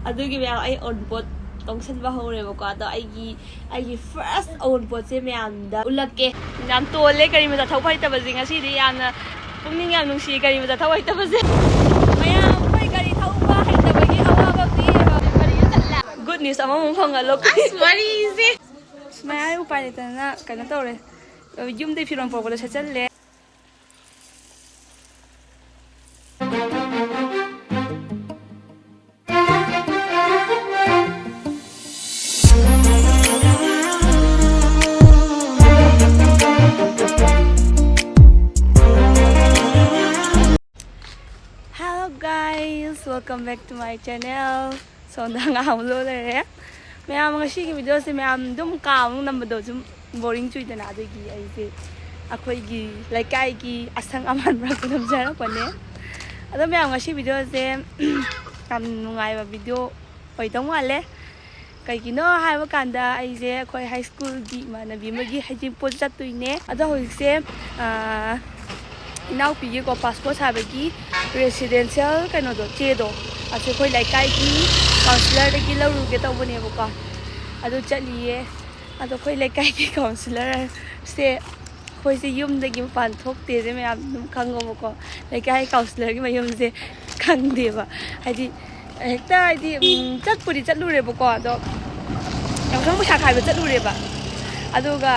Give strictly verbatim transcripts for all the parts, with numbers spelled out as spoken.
ꯑꯗꯨꯒꯤ ꯃꯌꯥꯝ, ꯑꯩ ꯑꯋꯨꯟꯄꯣꯠ ꯇꯣꯡꯁꯤꯟꯕ ꯍꯧꯔꯦꯕꯀꯣ꯫ ꯑꯗꯣ ꯑꯩꯒꯤ, ꯑꯩꯒꯤ ꯐꯥꯔꯁ ꯑꯋꯨꯟꯄꯣꯠꯁꯦ ꯃꯌꯥꯝꯗ ꯎꯠꯂꯛꯀꯦ꯫ ꯌꯥꯝ ꯇꯣꯜꯂꯦ ꯒꯥꯔꯤ ꯃꯆꯥ ꯊꯧꯕ ꯍꯩꯇꯕꯁꯦ꯫ ꯉꯁꯤꯗꯤ ꯌꯥꯝꯅ ꯄꯨꯛꯅꯤꯡ ꯌꯥꯝ ꯅꯨꯡꯁꯤ ꯒꯥꯔꯤ ꯃꯆꯥ ꯊꯧꯕ ꯍꯩꯇꯕꯁꯦ꯫ ꯃꯌꯥꯝ ꯑꯩꯈꯣꯏ ꯒꯥꯔꯤ ꯊꯧꯕ ꯍꯩꯇꯕꯒꯤ ꯑꯋꯥꯕ ꯄꯤꯌꯦꯕ꯫ ꯒꯥꯔꯤꯗ ꯆꯠꯂꯦ꯫ ꯒꯨꯗ ꯅ꯭ꯌꯨꯁ ꯑꯃꯃꯨꯛ ꯐꯪꯍꯜꯂꯣ꯫ ꯑꯁ, ꯋꯥꯔꯤꯁꯦ꯫ ꯃꯌꯥꯝ ꯎꯄꯥꯏ ꯂꯩꯇꯗꯅ ꯀꯩꯅꯣ ꯇꯧꯔꯦ꯫ ꯌꯨꯝꯗꯩ ꯐꯤꯔꯣꯜ ꯄꯨꯔꯛꯄꯗꯣ ꯁꯦꯠꯆꯜꯂꯦ꯫ Hello guys, welcome back to my channel. ꯁꯣꯝꯗ ꯑꯉꯥꯡ ꯑꯃ ꯂꯣꯏ ꯂꯩꯔꯦ꯫ ꯃꯌꯥꯝ, ꯉꯁꯤꯒꯤ ꯚꯤꯗꯤꯑꯣꯁꯦ ꯃꯌꯥꯝ ꯑꯗꯨꯝ ꯀꯥ ꯑꯃꯨꯛ ꯅꯝꯕꯗꯣ ꯁꯨꯝ ꯕꯣꯔꯤꯡ ꯆꯨꯏꯗꯅ, ꯑꯗꯨꯒꯤ ꯑꯩꯁꯦ ꯑꯩꯈꯣꯏꯒꯤ ꯂꯩꯀꯥꯏꯒꯤ ꯑꯁꯪ ꯑꯃꯥꯟ ꯃꯔꯛꯇ ꯅꯝꯖꯔꯛꯄꯅꯦ꯫ ꯑꯗꯣ ꯃꯌꯥꯝ, ꯉꯁꯤ ꯚꯤꯗꯤꯑꯣꯁꯦ ꯌꯥꯝ ꯅꯨꯡꯉꯥꯏꯕ ꯚꯤꯗꯤꯑꯣ ꯑꯣꯏꯗꯧ ꯃꯥꯜꯂꯦ꯫ ꯀꯩꯒꯤꯅꯣ ꯍꯥꯏꯕ ꯀꯥꯟꯗ, ꯑꯩꯁꯦ ꯑꯩꯈꯣꯏ ꯍꯥꯏ ꯁ꯭ꯀꯨꯜꯒꯤ ꯏꯃꯥꯟꯅꯕꯤ ꯑꯃꯒꯤ ꯍꯩꯖꯤꯡꯄꯣꯠ ꯆꯠꯇꯣꯏꯅꯦ꯫ ꯑꯗꯣ ꯍꯧꯖꯤꯛꯁꯦ, ꯑꯥ, ꯏꯅꯥꯎꯄꯤꯒꯤꯀꯣ ꯄꯥꯁꯄꯣꯔꯠ ꯁꯥꯕꯒꯤ ꯔꯦꯁꯤꯗꯦꯟꯁꯤꯌꯦꯜ ꯀꯩꯅꯣꯗꯣ, ꯆꯦꯗꯣ, ꯑꯁꯤ ꯑꯩꯈꯣꯏ ꯂꯩꯀꯥꯏꯒꯤ ꯀꯥꯎꯟꯁꯤꯂꯔꯗꯒꯤ ꯂꯧꯔꯨꯒꯦ ꯇꯧꯕꯅꯦꯕꯀꯣ꯫ ꯑꯗꯨ ꯆꯠꯂꯤꯌꯦ꯫ ꯑꯗꯣ ꯑꯩꯈꯣꯏ ꯂꯩꯀꯥꯏꯒꯤ ꯀꯥꯎꯟꯁꯤꯂꯔꯁꯦ, ꯑꯩꯈꯣꯏꯁꯦ ꯌꯨꯝꯗꯒꯤ ꯃꯄꯥꯟ ꯊꯣꯛꯇꯦꯁꯦ ꯃꯌꯥꯝ ꯑꯗꯨꯝ ꯈꯪꯉꯣꯕꯀꯣ꯫ ꯂꯩꯀꯥꯏ ꯀꯥꯎꯟꯁꯤꯂꯔꯒꯤ ꯃꯌꯨꯝꯁꯦ ꯈꯪꯗꯦꯕ꯫ ꯍꯥꯏꯗꯤ, ꯍꯦꯛꯇ, ꯍꯥꯏꯗꯤ, ꯎꯝ, ꯆꯠꯄꯨꯗꯤ ꯆꯠꯂꯨꯔꯦꯕꯀꯣ, ꯑꯗꯣ ꯌꯥꯎꯁꯪ ꯄꯩꯁꯥ ꯈꯥꯏꯕ ꯆꯠꯂꯨꯔꯦꯕ꯫ ꯑꯗꯨꯒ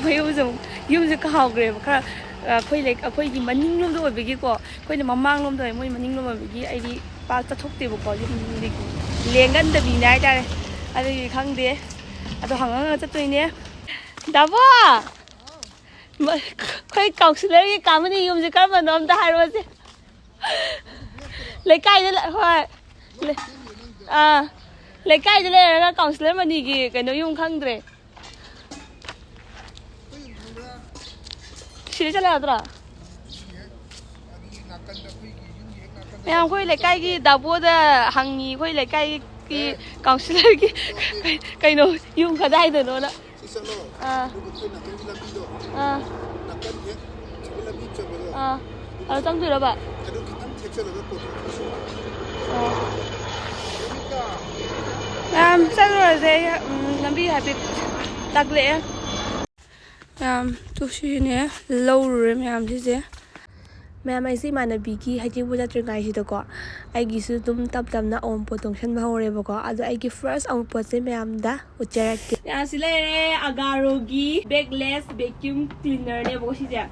ꯃꯌꯨꯝꯁꯦ ꯑꯃꯨꯛ, ꯌꯨꯝꯁꯦ ꯀꯥꯎꯈ꯭ꯔꯦꯕ꯫ ꯈꯔ, ꯑ, ꯑꯩꯈꯣꯏ ꯂꯩ-, ꯑꯩꯈꯣꯏꯒꯤ ꯃꯅꯤꯡꯂꯣꯝꯗ ꯑꯣꯏꯕꯒꯤꯀꯣ, ꯑꯩꯈꯣꯏꯅ ꯃꯃꯥꯡꯂꯣꯝꯗ ꯑꯣꯏ, ꯃꯣꯏ ꯃꯅꯤꯡꯂꯣꯝ ꯑꯣꯏꯕꯒꯤ ꯑꯩꯗꯤ ꯄꯥꯛ ꯆꯠꯊꯣꯛꯇꯦꯕꯀꯣ, ꯌꯨꯝꯗꯒꯤ ꯂꯦꯡꯒꯟꯗꯕꯤꯅꯦ ꯍꯥꯏꯇꯥꯔꯦ꯫ ꯑꯗꯨꯒꯤ ꯈꯪꯗꯦ꯫ ꯑꯗꯣ ꯍꯪꯉ ꯍꯪꯉ ꯆꯠꯇꯣꯏꯅꯦ꯫ ꯗꯥꯕꯣ! ꯃ-, ꯑꯩꯈꯣꯏ ꯀꯥꯎꯟꯁꯤꯂꯔꯒꯤ ꯀꯥ ꯃꯅꯤ ꯌꯨꯝꯁꯦ ꯀꯔꯝꯕꯅꯣ ꯑꯝꯇ ꯍꯥꯏꯔꯛꯑꯣꯁꯦ꯫ ꯂꯩꯀꯥꯏꯗ ꯂ-, ꯍꯣꯏ꯫ ꯂꯩ-, ꯑꯥ, ꯂꯩꯀꯥꯏꯗ ꯂꯩꯔꯒ ꯀꯥꯎꯟꯁꯤꯂꯔ ꯃꯅꯤꯒꯤ ꯀꯩꯅꯣ ꯌꯨꯝ ꯈꯪꯗ꯭ꯔꯦ꯫ ꯁꯤꯗ ꯆꯠꯂ ꯌꯥꯗ꯭ꯔꯣ? ꯃꯌꯥꯝ, ꯑꯩꯈꯣꯏ ꯂꯩꯀꯥꯏꯒꯤ ꯗꯥꯕꯣꯗ ꯍꯪꯉꯤ, ꯑꯩꯈꯣꯏ ꯂꯩꯀꯥꯏꯒꯤ ꯀꯥꯎꯟꯁꯤꯂꯔꯒꯤ ꯀꯩꯅꯣ ꯌꯨꯝ ꯀꯗꯥꯏꯗꯅꯣꯅ꯫ ꯁꯤ ꯆꯠꯂꯣ꯫ ꯑꯥ꯫ ꯑꯗꯨꯒ ꯑꯩꯈꯣꯏ ꯅꯥꯀꯟꯒꯤ ꯂꯝꯕꯤꯗꯣ, ꯑꯥ꯫ ꯅꯥꯀꯟ ꯍꯦꯛ ꯆꯠꯄ ꯂꯝꯕꯤ ꯆꯠꯄꯗꯣ, ꯑꯥ꯫ ꯑꯗꯨ ꯆꯪꯗꯣꯏꯔꯕ? ꯑꯗꯨ ꯈꯤꯇꯪ ꯊꯦꯛꯆꯜꯂꯒ ꯀꯣꯟꯊꯣꯛꯈꯤꯁꯤ꯫ ꯑꯥ꯫ ꯑꯗꯨꯒ ꯆꯠꯂꯨꯔꯁꯦ꯫ ꯎꯝ, ꯂꯝꯕꯤ ꯍꯥꯏꯐꯦꯠ ꯇꯥꯛꯂꯛꯑꯦ꯫ ꯃꯌꯥꯝ ꯇꯨ ꯁꯤꯅꯦ, ꯂꯧꯔꯨꯔꯦ ꯃꯌꯥꯝ ꯁꯤꯁꯦ꯫ ꯃꯌꯥꯝ, ꯑꯩꯁꯦ ꯏꯃꯥꯟꯅꯕꯤꯒꯤ ꯍꯩꯖꯤꯡꯄꯣꯠ ꯆꯠꯇ꯭ꯔꯤꯉꯩꯁꯤꯗꯀꯣ, ꯑꯩꯒꯤꯁꯨ ꯑꯗꯨꯝ ꯇꯞ ꯇꯞꯅ ꯑꯋꯨꯟꯄꯣꯠ ꯇꯣꯡꯁꯟꯕ ꯍꯧꯔꯦꯕꯀꯣ꯫ ꯑꯗꯣ ꯑꯩꯒꯤ ꯐꯥꯔꯁ ꯑꯋꯨꯟꯄꯣꯠꯁꯦ ꯃꯌꯥꯝꯗ ꯎꯠꯆꯔꯛꯀꯦ꯫ ꯃꯌꯥꯝ, ꯁꯤ ꯂꯩꯔꯦ ꯑꯒꯥꯔꯣꯒꯤ bag less vacuum cleaner ꯅꯦꯕꯀꯣ ꯁꯤꯁꯦ꯫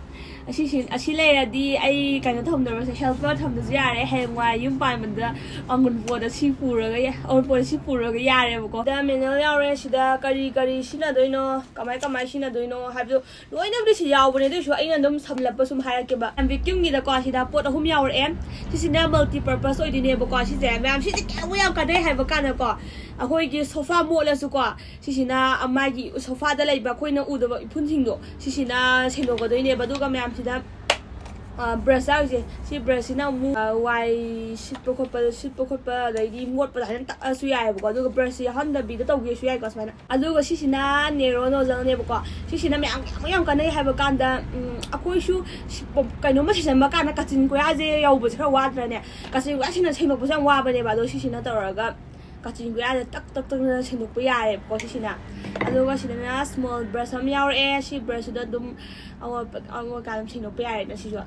ꯑꯁꯤꯁꯤ, ꯑꯁꯤ ꯂꯩꯔꯗꯤ ꯑꯩ ꯀꯩꯅꯣ ꯊꯝꯗ꯭ꯔꯁꯨ, helper ꯊꯝꯗ꯭ꯔꯁꯨ ꯌꯥꯔꯦ꯫ ꯍꯌꯦꯡꯋꯥꯏ ꯌꯨꯝ ꯄꯥꯟꯕꯗ ꯑꯋꯨꯟꯄꯣꯠꯇ ꯁꯤ ꯄꯨꯔꯒ ꯌꯥ-, ꯑꯋꯨꯟꯄꯣꯠꯇ ꯁꯤ ꯄꯨꯔꯒ ꯌꯥꯔꯦꯕꯀꯣ꯫ ꯁꯤꯗ manual ꯌꯥꯎꯔꯦ꯫ ꯁꯤꯗ ꯀꯔꯤ ꯀꯔꯤ ꯁꯤꯖꯤꯟꯅꯗꯣꯏꯅꯣ, ꯀꯃꯥꯏ ꯀꯃꯥꯏ ꯁꯤꯖꯤꯟꯅꯗꯣꯏꯅꯣ ꯍꯥꯏꯕꯗꯣ ꯂꯣꯏꯅꯕꯨꯗꯤ ꯁꯤ ꯌꯥꯎꯕꯅꯦ, ꯑꯗꯨꯏꯁꯨ ꯑꯩꯅ ꯑꯗꯨꯝ ꯁꯝꯂꯞꯄ ꯁꯨꯝ ꯍꯥꯏꯔꯛꯀꯦꯕ꯫ Vacuum ꯒꯤꯗꯀꯣ ꯁꯤꯗ ꯄꯣꯠ ꯑꯍꯨꯝ ꯌꯥꯎꯔꯛꯑꯦ꯫ ꯁꯤꯁꯤꯅ multi purpose ꯑꯣꯏꯗꯣꯏꯅꯦꯕꯀꯣ꯫ ꯁꯤꯁꯦ ꯃꯌꯥꯝ, ꯁꯤꯁꯦ ꯀꯌꯥꯃꯨꯛ ꯌꯥꯝ ꯀꯥꯟꯅꯩ ꯍꯥꯏꯕ ꯀꯥꯟꯗꯀꯣ, ꯑꯩꯈꯣꯏꯒꯤ sofa ꯃꯣꯠꯂꯁꯨꯀꯣ, ꯁꯤꯁꯤꯅ ꯃꯥꯒꯤ sofa ꯗ ꯂꯩꯕ ꯑꯩꯈꯣꯏꯅ ꯎꯗꯕ ꯏꯐꯨꯟꯁꯤꯡꯗꯣ ꯁꯤꯁꯤꯅ ꯁꯦꯡꯗꯣꯛꯀꯗꯣꯏꯅꯦꯕ꯫ ꯑꯗꯨꯒ ꯃꯌꯥꯝꯁꯤꯗ, ꯑ, brush ꯌꯥꯎꯔꯤꯁꯦ, ꯁꯤ brush ꯁꯤꯅ ꯑꯃꯨꯛ, ꯑ, ꯋꯥꯏ ꯁꯤꯠꯄ ꯈꯣꯠꯄ, ꯁꯤꯠꯄ ꯈꯣꯠꯄ, ꯑꯗꯩꯗꯤ ꯃꯣꯠꯄꯗ ꯍꯥꯏꯅ ꯇꯛꯑꯁꯨ ꯌꯥꯏꯑꯕꯀꯣ꯫ ꯑꯗꯨꯒ brush ꯁꯤ ꯌꯥꯎꯍꯟꯗꯕꯤꯗ ꯇꯧꯒꯦꯁꯨ ꯌꯥꯏꯀꯣ ꯁꯨꯃꯥꯏꯅ꯫ ꯑꯗꯨꯒ ꯁꯤꯁꯤꯅ narrow nozzle ꯅꯦꯕꯀꯣ꯫ ꯁꯤꯁꯤꯅ ꯃꯌꯥꯝ, ꯌꯥꯝ, ꯌꯥꯝ ꯀꯥꯟꯅꯩ ꯍꯥꯏꯕ ꯀꯥꯟꯗ, ꯎꯝ, ꯑꯩꯈꯣꯏꯁꯨ ꯁꯤ-, ꯀꯩꯅꯣꯝꯃ ꯁꯤꯖꯤꯟꯅꯕ ꯀꯥꯟꯗ ꯀꯥꯆꯤꯟ ꯀꯣꯌꯥꯁꯦ ꯌꯧꯕꯁꯦ ꯈꯔ ꯋꯥꯗ꯭ꯔꯅꯦ? ꯀꯥꯆꯤꯟ ꯀꯣꯌꯥ ꯁꯦꯡꯅ ꯁꯦꯡꯗꯣꯛꯄꯁꯦ ꯌꯥꯝ ꯋꯥꯕꯅꯦꯕ꯫ ꯑꯗꯣ ꯁꯤꯁꯤꯅ ꯇꯧꯔꯒ ꯀꯥꯆꯤꯟ ꯀꯣꯌꯥꯁꯦ ꯇꯛ, ꯇꯛ, ꯇꯛꯅ ꯁꯦꯡꯗꯣꯛꯄ ꯌꯥꯔꯦꯕꯀꯣ ꯁꯤꯁꯤꯅ꯫ ꯑꯗꯨꯒ ꯁꯤꯗꯅ small brush ꯑꯃ ꯌꯥꯎꯔꯛꯑꯦ꯫ ꯁꯤ brush ꯁꯤꯗ ꯑꯗꯨꯝ ꯑꯃꯣꯠꯄ, ꯑꯃꯣꯠ ꯑꯀꯥꯏ ꯑꯗꯨꯝ ꯁꯦꯡꯗꯣꯛꯄ ꯌꯥꯔꯦꯅ ꯁꯤꯁꯨ꯫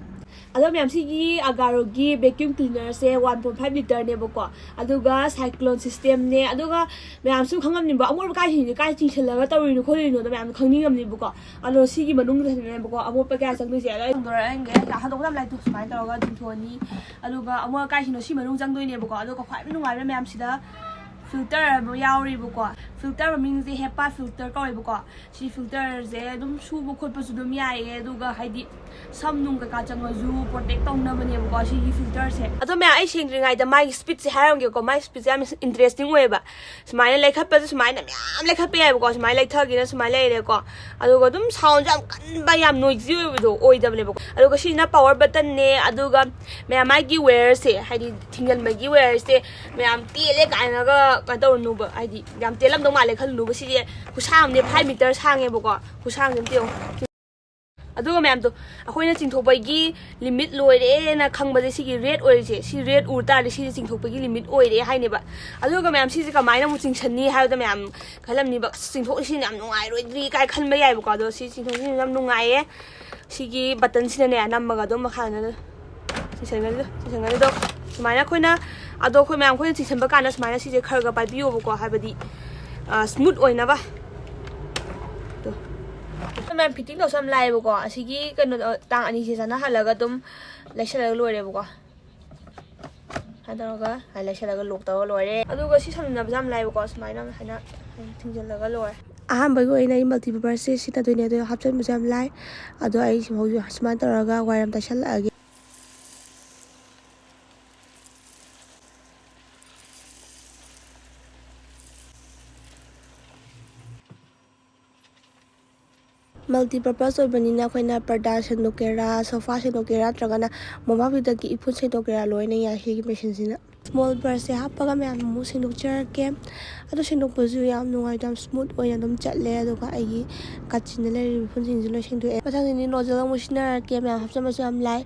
ꯑꯗꯣ ꯃꯌꯥꯝ, ꯁꯤꯒꯤ ꯑꯒꯥꯔꯣꯒꯤ vacuum cleaner ꯁꯦ one point five litre ꯅꯦꯕꯀꯣ꯫ ꯑꯗꯨꯒ cyclone system ꯅꯦ꯫ ꯑꯗꯨꯒ ꯃꯌꯥꯝ ꯁꯨꯝ ꯈꯪꯉꯝꯅꯤꯕ, ꯑꯃꯣꯠ ꯑꯀꯥꯏꯁꯤꯡꯁꯦ ꯀꯥꯏ ꯆꯤꯡꯁꯤꯜꯂꯒ ꯇꯧꯔꯤꯅꯣ ꯈꯣꯠꯂꯤꯅꯣꯗꯣ ꯃꯌꯥꯝ ꯈꯪꯅꯤꯡꯉꯝꯅꯤꯕꯀꯣ꯫ ꯑꯗꯣ ꯁꯤꯒꯤ ꯃꯅꯨꯡꯗꯅꯦꯕꯀꯣ ꯑꯃꯣꯠꯄ ꯀꯌꯥ ꯆꯪꯗꯣꯏꯁꯦ꯫ ꯑꯗꯣ ꯑꯩ ꯍꯟꯗꯣꯔꯛꯑꯒꯦ, ꯍꯟꯗꯣꯛꯄꯗ ꯌꯥꯝ ꯂꯥꯏ ꯇꯨ꯫ ꯁꯨꯃꯥꯏꯅ ꯇꯧꯔꯒ ꯆꯤꯡꯊꯣꯛꯑꯅꯤ꯫ ꯑꯗꯨꯒ ꯑꯃꯣꯠ ꯑꯀꯥꯏꯁꯤꯡꯗꯣ ꯁꯤ ꯃꯅꯨꯡ ꯆꯪꯗꯣꯏꯅꯦꯕꯀꯣ꯫ ꯑꯗꯨꯒ ꯈ꯭ꯋꯥꯏ ꯅꯨꯡꯉꯥꯏꯕ ꯃꯌꯥꯝꯁꯤꯗ filter ꯑꯃ ꯌꯥꯎꯔꯤꯕꯀꯣ꯫ Filter ꯃꯃꯤꯡꯁꯦ HEPA filter ꯀꯧꯋꯦꯕꯀꯣ꯫ ꯁꯤ filter ꯁꯦ ꯑꯗꯨꯝ ꯁꯨꯕ ꯈꯣꯠꯄꯁꯨ ꯑꯗꯨꯝ ꯌꯥꯏꯌꯦ, ꯑꯗꯨꯒ ꯍꯥꯏꯗꯤ ꯁꯝ ꯅꯨꯡ ꯀꯩꯀꯥ ꯆꯪꯉꯁꯨ protect ꯇꯧꯅꯕꯅꯦꯕꯀꯣ ꯁꯤꯒꯤ filter ꯁꯦ꯫ ꯑꯗꯣ ꯃꯌꯥꯝ, ꯑꯩ ꯁꯦꯡꯗ꯭ꯔꯤꯉꯩꯗ ꯃꯥꯒꯤ speed ꯁꯦ ꯍꯥꯏꯔꯝꯒꯦꯀꯣ꯫ ꯃꯥꯒꯤ speed ꯁꯦ ꯌꯥꯝ interesting ꯑꯣꯏꯌꯦꯕ꯫ ꯁꯨꯃꯥꯏꯅ ꯂꯩꯈꯠꯄꯁꯦ ꯁꯨꯃꯥꯏꯅ ꯃꯌꯥꯝ ꯂꯩꯈꯠꯄ ꯌꯥꯏꯕꯀꯣ꯫ ꯁꯨꯃꯥꯏꯅ ꯂꯩꯊꯒꯦꯅ ꯁꯨꯃꯥꯏꯅ ꯂꯩꯔꯦꯀꯣ꯫ ꯑꯗꯨꯒ ꯑꯗꯨꯝ sound ꯁꯨ ꯌꯥꯝ ꯀꯟꯕ, ꯌꯥꯝ noisy ꯑꯣꯏꯕꯗꯣ ꯑꯣꯏꯗꯕꯅꯦꯕꯀꯣ꯫ ꯑꯗꯨꯒ ꯁꯤꯁꯤꯅ power button ꯅꯦ꯫ ꯑꯗꯨꯒ ꯃꯌꯥꯝ, ꯃꯥꯒꯤ wire ꯁꯦ, ꯍꯥꯏꯗꯤ ꯊꯤꯡꯖꯤꯟꯕꯒꯤ wire ꯁꯦ ꯃꯌꯥꯝ ꯇꯦꯜꯂꯦ ꯀꯥꯏꯅꯒ ꯀꯩꯅꯣ ꯇꯧꯔꯨꯅꯨꯕ, ꯍꯥꯏꯗꯤ ꯌꯥꯝ ꯇꯦꯜꯂꯝꯗꯧ ꯃꯥꯜꯂꯦ ꯈꯜꯂꯨꯅꯨꯕ꯫ ꯁꯤꯁꯦ ꯈꯨꯁꯥꯡ ꯑꯃꯅꯦ, five meter ꯁꯥꯡꯉꯦꯕꯀꯣ꯫ ꯈꯨꯁꯥꯡꯁꯦ ꯑꯝꯇ ꯌꯦꯡꯉꯣ꯫ ꯑꯗꯨꯒ ꯃꯌꯥꯝꯗꯣ, ꯑꯩꯈꯣꯏꯅ ꯆꯤꯡꯊꯣꯛꯄꯒꯤ ꯂꯤꯃꯤꯠ ꯂꯣꯏꯔꯦꯅ ꯈꯪꯕꯁꯦ, ꯁꯤꯒꯤ ꯔꯦꯗ ꯑꯣꯏꯔꯤꯁꯦ, ꯁꯤ ꯔꯦꯗ ꯎꯔ ꯇꯥꯔꯗꯤ ꯁꯤꯁꯦ ꯆꯤꯡꯊꯣꯛꯄꯒꯤ ꯂꯤꯃꯤꯠ ꯑꯣꯏꯔꯦ ꯍꯥꯏꯅꯦꯕ꯫ ꯑꯗꯨꯒ ꯃꯌꯥꯝ, ꯁꯤꯁꯦ ꯀꯃꯥꯏꯅ ꯑꯃꯨꯛ ꯆꯤꯡꯁꯟꯅꯤ ꯍꯥꯏꯕꯗ ꯃꯌꯥꯝ ꯈꯜꯂꯝꯅꯤꯕ, "ꯑꯁ, ꯆꯤꯡꯊꯣꯛ ꯆꯤꯡꯁꯤꯟ ꯌꯥꯝ ꯅꯨꯡꯉꯥꯏꯔꯣꯏꯗ꯭ꯔꯤ" ꯀꯥꯏ ꯈꯟꯕ ꯌꯥꯏꯕꯀꯣ꯫ ꯑꯗꯣ ꯁꯤ ꯆꯤꯡꯊꯣꯛ ꯆꯤꯡꯁꯤꯟ ꯌꯥꯝ ꯅꯨꯡꯉꯥꯏꯌꯦ꯫ ꯁꯤꯒꯤ ꯕꯇꯟꯁꯤꯅꯅꯦ ꯅꯝꯃꯒ ꯑꯗꯨꯝ ꯃꯈꯥꯗ ꯆꯤꯡꯁꯟꯒꯅꯤꯗꯣ, ꯆꯤꯡꯁꯟꯒꯅꯤꯗꯣ꯫ ꯁꯨꯃꯥꯏꯅ ꯑꯩꯈꯣꯏꯅ, ꯑꯗꯣ ꯑꯩꯈꯣꯏ ꯃꯌꯥꯝ, ꯑꯩꯈꯣꯏꯅ ꯆꯤꯡꯁꯟꯕ ꯀꯥꯟꯗ ꯁꯨꯃꯥꯏꯅ ꯁꯤꯁꯦ ꯈꯔ ꯈꯔ ꯄꯥꯏꯕꯤꯌꯣꯕꯀꯣ, ꯍꯥꯏꯕꯗꯤ ꯁ꯭ꯃꯨꯠ ꯑꯣꯏꯅꯕ꯫ ꯑꯗꯣ ꯃꯌꯥꯝ, ꯐꯤꯠꯇꯤꯡ ꯇꯧꯁꯨ ꯌꯥꯝ ꯂꯥꯏꯌꯦꯕꯀꯣ꯫ ꯑꯁꯤꯒꯤ ꯀꯩꯅꯣꯗꯣ, ꯇꯥꯡ ꯑꯅꯤꯁꯦ ꯆꯥꯟꯅꯍꯜꯂꯒ ꯑꯗꯨꯝ ꯂꯩꯁꯜꯂꯒ ꯂꯣꯏꯔꯦꯕꯀꯣ꯫ ꯁꯨꯃꯥꯏꯅ ꯇꯧꯔꯒ ꯂꯩꯁꯜꯂꯒ ꯂꯣꯛ ꯇꯧꯔ ꯂꯣꯏꯔꯦ꯫ ꯑꯗꯨꯒ ꯁꯤ ꯁꯝꯅꯕꯁꯦ ꯌꯥꯝ ꯂꯥꯏꯕꯀꯣ, ꯁꯨꯃꯥꯏꯅ ꯍꯥꯏꯅ ꯊꯤꯡꯖꯤꯜꯂꯒ ꯂꯣꯏꯔꯦ꯫ ꯑꯍꯥꯟꯕꯒꯤ ꯑꯣꯏꯅ ꯑꯩ ꯃꯜꯇꯤꯄꯔꯄꯁꯁꯦ ꯁꯤꯖꯤꯟꯅꯗꯣꯏꯅꯦ, ꯑꯗꯣ ꯍꯥꯞꯆꯤꯟꯕꯁꯨ ꯌꯥꯝ ꯂꯥꯏ꯫ ꯑꯗꯣ ꯑꯩ ꯁꯤ ꯍꯧꯖꯤꯛ ꯁꯨꯃꯥꯏꯅ ꯇꯧꯔꯒ ꯋꯥꯏꯔꯝ ꯇꯩꯁꯜꯂꯛꯑꯒꯦ꯫ ꯃꯜꯇꯤꯄꯔꯄꯁ ꯑꯣꯏꯕꯅꯤꯅ ꯑꯩꯈꯣꯏꯅ ꯄꯔꯗꯥ ꯁꯦꯡꯗꯣꯛꯀꯦꯔꯥ, ꯁꯣꯐꯥ ꯁꯦꯡꯗꯣꯛꯀꯦꯔꯥ, ꯅꯠꯇ꯭ꯔꯒꯅ ꯃꯣꯝꯄꯥꯛ ꯐꯤꯗꯛꯀꯤ ꯏꯐꯨꯟ ꯁꯦꯡꯗꯣꯛꯀꯦꯔꯥ, ꯂꯣꯏꯅ ꯌꯥꯏ ꯁꯤꯒꯤ ꯃꯦꯆꯤꯟꯁꯤꯅ꯫ ꯁ꯭ꯃꯣꯜ ꯕ꯭ꯔꯁꯁꯦ ꯍꯥꯞꯄꯒ ꯃꯌꯥꯝ ꯑꯃꯨꯛ ꯁꯦꯡꯗꯣꯛꯆꯔꯛꯀꯦ꯫ ꯑꯗꯣ ꯁꯦꯡꯗꯣꯛꯄꯁꯨ ꯌꯥꯝ ꯅꯨꯡꯉꯥꯏꯇꯦ, ꯌꯥꯝ ꯁ꯭ꯃꯨꯠ ꯑꯣꯏꯅ ꯑꯗꯨꯝ ꯆꯠꯂꯦ꯫ ꯑꯗꯨꯒ ꯑꯩꯒꯤ ꯀꯥꯆꯤꯟꯗ ꯂꯩꯔꯤꯕ ꯏꯐꯨꯟꯁꯤꯡꯁꯨ ꯂꯣꯏ ꯁꯦꯡꯗꯣꯛꯑꯦ꯫ ꯃꯊꯪꯗꯗꯤ ꯅꯣꯖꯜ ꯑꯃꯨꯛ ꯁꯤꯖꯤꯟꯅꯔꯛꯀꯦ꯫ ꯃꯌꯥꯝ ꯍꯥꯞꯆꯟꯕꯁꯨ ꯌꯥꯝ ꯂꯥꯏ꯫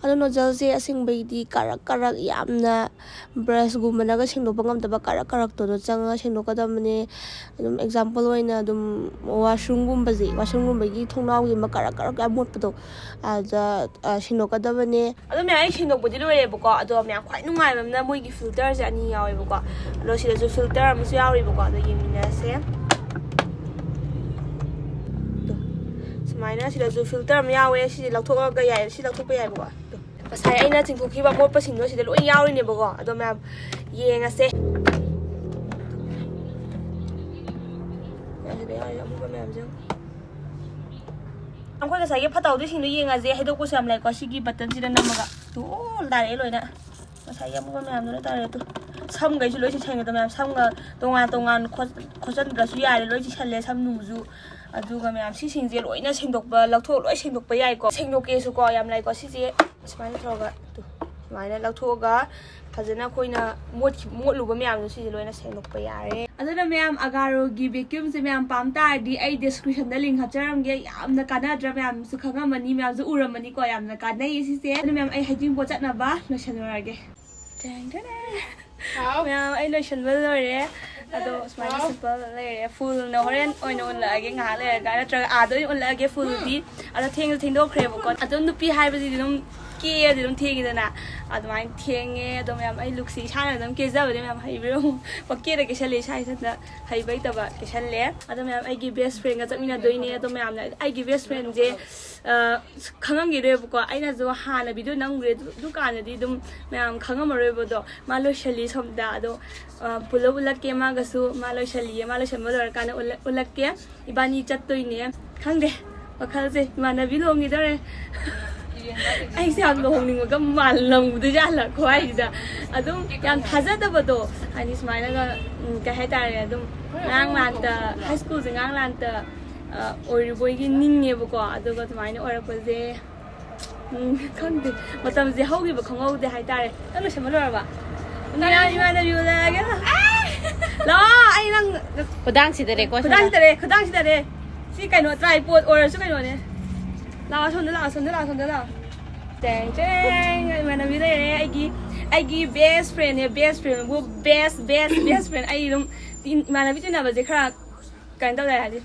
ꯑꯗꯣ ꯅꯣꯖꯜꯁꯦ ꯑꯁꯦꯡꯕꯩꯗꯤ ꯀꯔꯛ ꯀꯔꯛ ꯌꯥꯝꯅ ꯕ꯭ꯔꯁꯒꯨꯝꯕꯅꯒ ꯁꯦꯡꯗꯣꯛꯄ ꯉꯝꯗꯕ ꯀꯔꯛ ꯀꯔꯛꯇꯣ ꯑꯗꯣ ꯆꯪꯉꯒ ꯁꯦꯡꯗꯣꯛꯀꯗꯕꯅꯦ꯫ ꯑꯗꯨꯝ ꯑꯦꯛꯖꯥꯝꯄꯜ ꯑꯣꯏꯅ ꯑꯗꯨꯝ ꯋꯥꯁꯔꯨꯝꯒꯨꯝꯕꯁꯦ, ꯋꯥꯁꯔꯨꯝꯒꯨꯝꯕꯒꯤ ꯊꯣꯡꯅꯥꯎꯒꯤ ꯑꯃ ꯀꯔꯛ ꯀꯔꯛ ꯌꯥꯝ ꯃꯣꯠꯄꯗꯣ, ꯑꯗ, ꯑ, ꯁꯦꯡꯗꯣꯛꯀꯗꯕꯅꯦ꯫ ꯑꯗꯣ ꯃꯌꯥꯝ, ꯑꯩ ꯁꯦꯡꯗꯣꯛꯄꯗꯤ ꯂꯣꯏꯔꯦꯕꯀꯣ꯫ ꯑꯗꯣ ꯃꯌꯥꯝ, ꯈ꯭ꯋꯥꯏ ꯅꯨꯡꯉꯥꯏꯕ ꯑꯃꯅ ꯃꯣꯏꯒꯤ ꯐꯤꯜꯇꯔꯁꯦ ꯑꯅꯤ ꯌꯥꯎꯋꯦꯕꯀꯣ꯫ ꯑꯗꯣ ꯁꯤꯗꯁꯨ ꯐꯤꯜꯇꯔ ꯑꯃꯁꯨ ꯌꯥꯎꯔꯤꯕꯀꯣ꯫ ꯑꯗꯣ ꯌꯦꯡꯃꯤꯟꯅꯔꯁꯦ꯫ ꯑꯗꯣ ꯁꯨꯃꯥꯏꯅ ꯁꯤꯗꯁꯨ ꯐꯤꯜꯇꯔ ꯑꯃ ꯌꯥꯎꯋꯦ꯫ ꯁꯤꯁꯦ ꯂꯧꯊꯣꯛꯑꯒ ꯌꯥꯏ, ꯁꯤ ꯂꯧꯊꯣꯛꯄ ꯌꯥꯏꯕꯀꯣ꯫ ꯑꯗꯣ ꯉꯁꯥꯏ ꯑꯩꯅ ꯆꯤꯡꯊꯣꯛꯈꯤꯕ ꯑꯃꯣꯠꯄꯁꯤꯡꯗꯣ ꯁꯤꯗ ꯂꯣꯏ ꯌꯥꯎꯔꯤꯅꯦꯕꯀꯣ꯫ ꯑꯗꯣ ꯃꯌꯥꯝ ꯌꯦꯡꯉꯁꯦ꯫ ꯁꯤꯗ ꯌꯥꯎꯔꯤ ꯑꯃꯣꯠꯄ ꯃꯌꯥꯝꯁꯦ ꯌꯦꯡꯉꯣ꯫ ꯑꯩꯈꯣꯏ ꯉꯁꯥꯏꯒꯤ ꯐꯠꯇ ꯍꯥꯎꯗꯤꯁꯤꯡꯗꯣ ꯌꯦꯡꯉꯁꯦ꯫ ꯍꯩꯗꯣꯛꯄꯁꯨ ꯌꯥꯝ ꯂꯩꯀꯣ꯫ ꯁꯤꯒꯤ ꯕꯇꯟꯁꯤꯗ ꯅꯝꯃꯒ ꯇꯨ ꯑꯣꯜ ꯇꯥꯔꯛꯑꯦ ꯂꯣꯏꯅ꯫ ꯉꯁꯥꯏꯒꯤ ꯑꯃꯣꯠꯄ ꯃꯌꯥꯝꯗꯣ ꯂꯣꯏ ꯇꯥꯔꯛꯑꯦ꯫ ꯇꯨ ꯁꯝꯈꯩꯁꯨ ꯂꯣꯏ ꯆꯤꯛꯁꯟꯒꯗꯕ ꯃꯌꯥꯝ꯫ ꯁꯝꯒ ꯇꯣꯉꯥꯟ ꯇꯣꯉꯥꯟ ꯈꯣꯠ-, ꯈꯣꯠꯆꯟꯗ꯭ꯔꯁꯨ ꯌꯥꯔꯦ꯫ ꯂꯣꯏ ꯆꯤꯛꯁꯜꯂꯦ ꯁꯝ ꯅꯨꯡꯁꯨ꯫ ꯑꯗꯨꯒ ꯃꯌꯥꯝ ꯁꯤꯁꯤꯡꯁꯦ ꯂꯣꯏꯅ ꯁꯦꯡꯗꯣꯛꯄ, ꯂꯧꯊꯣꯛ, ꯂꯣꯏ ꯁꯦꯡꯗꯣꯛꯄ ꯌꯥꯏꯀꯣ꯫ ꯁꯦꯡꯗꯣꯛꯀꯦꯁꯨꯀꯣ ꯌꯥꯝ ꯂꯥꯏꯀꯣ꯫ ꯁꯤꯁꯦ ꯁꯨꯃꯥꯏꯅ ꯇꯧꯔꯒ ꯇꯨ ꯁꯨꯃꯥꯏꯅ ꯂꯧꯊꯣꯛꯑꯒ ꯐꯖꯅ ꯑꯩꯈꯣꯏꯅ ꯃꯣꯠꯈꯤ-, ꯃꯣꯠꯂꯨꯕ ꯃꯌꯥꯝꯗꯣ ꯁꯤꯁꯦ ꯂꯣꯏꯅ ꯁꯦꯡꯗꯣꯛꯄ ꯌꯥꯔꯦ꯫ ꯑꯗꯨꯅ ꯃꯌꯥꯝ, ꯑꯒꯥꯔꯣꯒꯤ vacuumꯁꯦ ꯃꯌꯥꯝ ꯄꯥꯝ ꯇꯥꯔꯗꯤ ꯑꯩ descriptionꯗ link ꯍꯥꯞꯆꯔꯝꯒꯦ꯫ ꯌꯥꯝꯅ ꯀꯥꯟꯅꯗ꯭ꯔꯥ? ꯃꯌꯥꯝꯁꯨ ꯈꯪꯉꯝꯃꯅꯤ, ꯃꯌꯥꯝꯁꯨ ꯎꯔꯝꯃꯅꯤꯀꯣ꯫ ꯌꯥꯝꯅ ꯀꯥꯟꯅꯩꯌꯦ ꯁꯤꯁꯦ꯫ ꯑꯗꯨꯅ ꯃꯌꯥꯝ, ꯑꯩ ꯍꯩꯖꯤꯡꯄꯣꯠ ꯆꯠꯅꯕ ꯂꯣꯏꯁꯜꯂꯨꯔꯒꯦ꯫ ꯇꯦꯡ ꯇꯦꯡ꯫ ꯃꯌꯥꯝ, ꯑꯩ ꯂꯣꯏꯁꯟꯕ ꯂꯣꯏꯔꯦ꯫ ꯑꯗꯣ ꯁꯨꯃꯥꯏꯅ simple ꯂꯩꯔꯦ꯫ Fullꯅ ꯍꯣꯔꯦꯟ ꯑꯣꯏꯅ ꯎꯠꯂꯛꯑꯒꯦ ꯉꯥꯏꯍꯥꯛ ꯂꯩꯔꯒ, ꯅꯠꯇ꯭ꯔꯒ ꯑꯥꯗ ꯑꯣꯏꯅ ꯎꯠꯂꯛꯑꯒꯦ fullꯗꯤ꯫ ꯑꯗꯣ ꯊꯦꯡꯁꯨ ꯊꯦꯡꯗꯣꯛꯈ꯭ꯔꯦꯕꯀꯣ꯫ ꯑꯗꯨꯝ ꯅꯨꯄꯤ ꯍꯥꯏꯕꯁꯤꯗꯤ ꯑꯗꯨꯝ ꯀꯦꯔꯗꯤ ꯑꯗꯨꯝ ꯊꯦꯡꯉꯤꯗꯅ꯫ ꯑꯗꯨꯃꯥꯏꯅ ꯊꯦꯡꯉꯦ꯫ ꯑꯗꯣ ꯃꯌꯥꯝ, ꯑꯩ lookꯁꯦ ꯏꯁꯥꯅ ꯑꯗꯨꯝ ꯀꯦꯖꯕꯅꯦ ꯃꯌꯥꯝ, ꯍꯩꯕꯤꯔꯝꯃꯣ꯫ ꯄꯪꯀꯦꯗ ꯀꯦꯁꯜꯂꯦ, ꯏꯁꯥ ꯏꯊꯟꯇ ꯍꯩꯕ ꯍꯩꯇꯕ ꯀꯦꯁꯜꯂꯦ꯫ ꯑꯗꯣ ꯃꯌꯥꯝ, ꯑꯩꯒꯤ best friendꯒ ꯆꯠꯃꯤꯟꯅꯗꯣꯏꯅꯦ꯫ ꯑꯗꯣ ꯃꯌꯥꯝꯅ ꯑꯩꯒꯤ best friendꯁꯦ, ꯑ, ꯈꯪꯉꯝꯈꯤꯔꯣꯏꯕꯀꯣ꯫ ꯑꯩꯅꯁꯨ ꯍꯥꯟꯅ video ꯅꯝꯈ꯭ꯔꯦ꯫ ꯑꯗꯨ, ꯗꯨꯀꯥꯟꯗꯗꯤ ꯑꯗꯨꯝ ꯃꯌꯥꯝ ꯈꯪꯉꯝꯃꯔꯣꯏꯕꯗꯣ꯫ ꯃꯥ ꯂꯣꯏꯁꯜꯂꯤ ꯁꯣꯝꯗ꯫ ꯑꯗꯣ, ꯑ, ꯄꯨꯂꯞ ꯎꯠꯂꯛꯀꯦ ꯃꯥꯒꯁꯨ꯫ ꯃꯥ ꯂꯣꯏꯁꯜꯂꯤꯌꯦ꯫ ꯃꯥ ꯂꯣꯏꯁꯟꯕ ꯂꯣꯏꯔꯀꯥꯟꯗ ꯎꯠꯂ-, ꯎꯠꯂꯛꯀꯦ꯫ ꯏꯕꯥꯅꯤ ꯆꯠꯇꯣꯏꯅꯦ꯫ ꯈꯪꯗꯦ, ꯋꯥꯈꯜꯁꯦ꯫ ꯏꯃꯥꯟꯅꯕꯤ ꯂꯨꯍꯣꯡꯈꯤꯗꯧꯔꯦ꯫ ꯑꯩꯁꯦ ꯌꯥꯝ ꯂꯨꯍꯣꯡꯅꯤꯡꯕꯒ ꯃꯥꯜꯂꯝꯗꯣꯏꯖꯥꯠꯂ ꯈꯨꯍꯥꯏꯁꯤꯗ꯫ ꯑꯗꯨꯝ ꯌꯥꯝ ꯊꯥꯖꯗꯕꯗꯣ꯫ ꯍꯥꯏꯗꯤ ꯁꯨꯃꯥꯏꯅꯒ, ꯎꯝ, ꯀꯩ ꯍꯥꯏꯇꯥꯔꯦ, ꯑꯗꯨꯝ ꯉꯔꯥꯡ ꯂꯥꯟꯇ, high schoolꯁꯦ ꯉꯔꯥꯡ ꯂꯥꯟꯇ, ꯑ, ꯑꯣꯏꯔꯨꯕꯣꯏꯒꯤ ꯅꯤꯡꯉꯦꯕꯀꯣ꯫ ꯑꯗꯨꯒ ꯑꯗꯨꯃꯥꯏꯅ ꯑꯣꯏꯔꯛꯄꯁꯦ, ꯎꯝ, ꯈꯪꯗꯦ꯫ ꯃꯇꯝꯁꯦ ꯍꯧꯈꯤꯕ ꯈꯪꯍꯧꯗꯦ ꯍꯥꯏꯇꯥꯔꯦ꯫ ꯅꯪ ꯂꯣꯏꯁꯟꯕ ꯂꯣꯏꯔꯕ? ꯏꯃꯥꯟꯅꯕꯤ ꯎꯅꯔꯒꯦ꯫ ꯂꯥꯛꯑꯣ, ꯑꯩ ꯅꯪ ꯈꯨꯗꯥꯡ ꯁꯤꯗꯔꯦꯀꯣ, ꯈꯨꯗꯥꯡ ꯁꯤꯗꯔꯦ, ꯈꯨꯗꯥꯡ ꯁꯤꯗꯔꯦ꯫ ꯁꯤ ꯀꯩꯅꯣ, tripod ꯑꯣꯏꯔꯁꯨ ꯀꯩꯅꯣꯅꯦ꯫ ꯂꯥꯛꯑꯣ, ꯁꯣꯝꯗ ꯂꯥꯛꯑꯣ, ꯁꯣꯝꯗ ꯂꯥꯛꯑꯣ, ꯁꯣꯝꯗ ꯂꯥꯛꯑꯣ꯫ ꯇꯦꯡ ꯇꯦꯡ, ꯏꯃꯥꯟꯅꯕꯤ ꯂꯩꯔꯦ꯫ ꯑꯩꯒꯤ, ꯑꯩꯒꯤ best friendꯅꯦ, best friendꯕꯨ best, best, best friend꯫ ꯑꯩ ꯑꯗꯨꯝ ꯇꯤꯟ-, ꯏꯃꯥꯟꯅꯕꯤ ꯇꯤꯟꯅꯕꯁꯦ ꯈꯔ ꯀꯩꯅꯣ ꯇꯧꯔꯦ ꯍꯥꯏꯗꯤ,